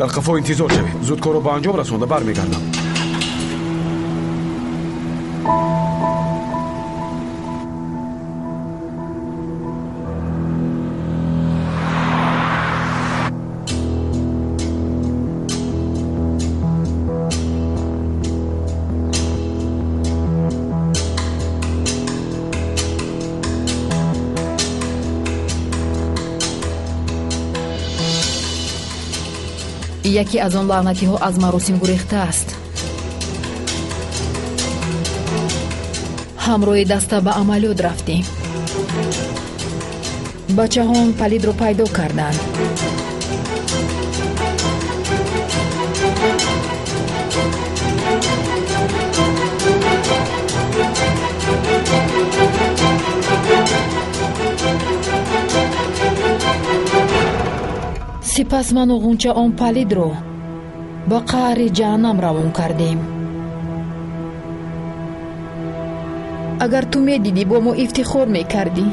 Дар қафо интизор шавед. Зуд корро ба анҷом расонда бармегардам. Яке аз он лаънатиҳо аз маросим гурехтааст. Ҳамроҳи даста ба амалиёт рафтем. Бачаҳо он палидро пайдо карданд. Сипас ману Ғунча он палидро ба қаъри ҷаҳаннам равон кардем. Агар ту медидӣ, бо мо ифтихор мекардӣ.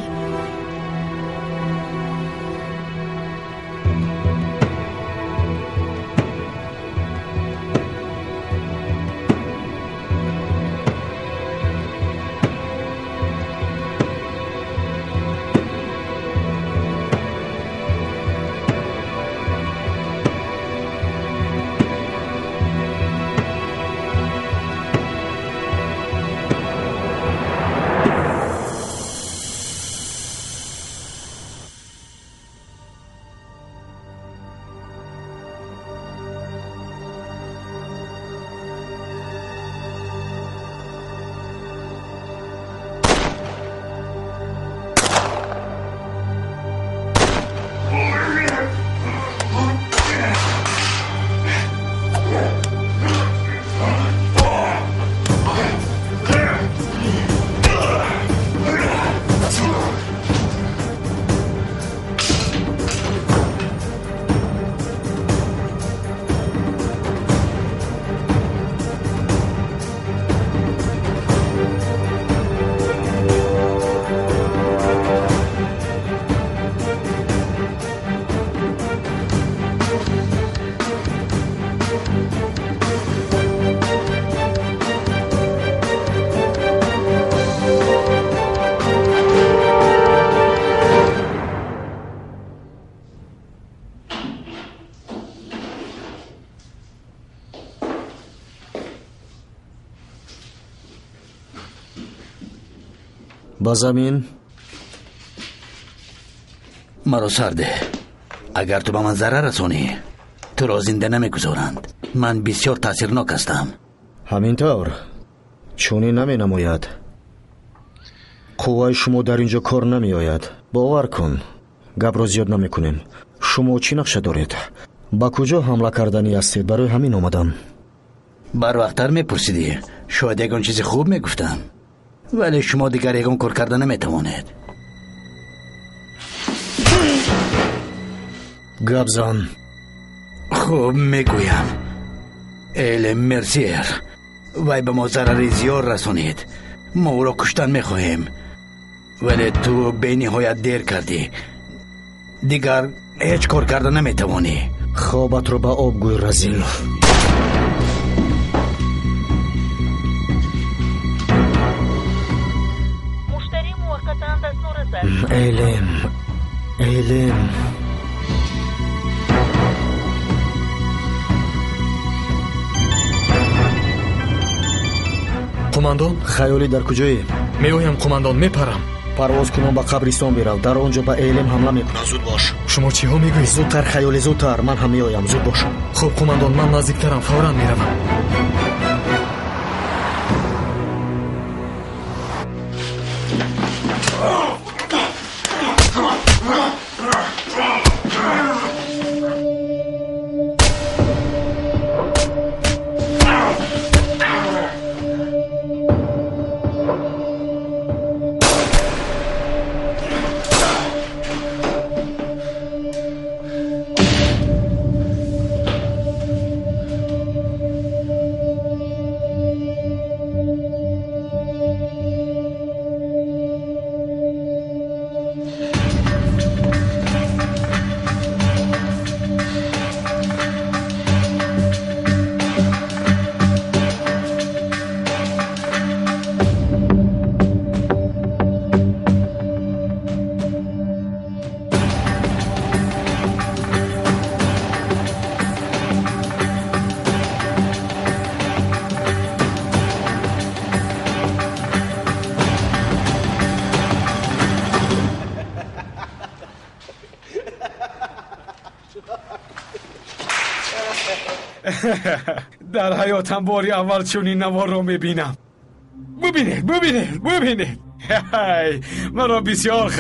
Ба замин. Маро сарде. Агар ту ба ман зарар расонӣ, туро зинда намегузоранд. Ман бисёр таъсирнок ҳастам. Ҳамин тавр. Чунин наменамояд. Қувваи шумо дар ин ҷо кор намеояд. Бовар кун, гапро зиёд намекунем. Шумо чӣ нақша доред? Ба куҷо ҳамла карданӣ ҳастед? Барои ҳамин омадам. Барвақттар мепурсидӣ, шояд ягон чизи хуб мегуфтам. Вале шумо дигар ягон кор карда наметавонед. Гап зан. Хуб мегӯям. Элем Мерсиер, вай ба мо зарари зиёд расонид. Мо ӯро куштан мехоҳем. Вале ту бениҳоят дер кардӣ. Дигар ҳеҷ кор карда наметавонӣ. Хобатро ба об гӯй, разил. Элем, Элем. Қумандон? Хаёлӣ дар куҷоӣ? Меоям, қумандон, мепарам. Парвоз кунон ба қабристон бирав. Дар он ҷо ба Элем ҳамла мекунам. Зуд бош. Шумо чиҳо мегӯед? Зудтар, хаёлӣ, зудтар. Ман ҳам меоям. Зуд бош. Хуб, қумандон, ман наздиктарам. Фавран меравам. Дар ҳаётам бори аввал чунин наворро мебинам. Бубинед, бубинед, бубинед, маро бисёр.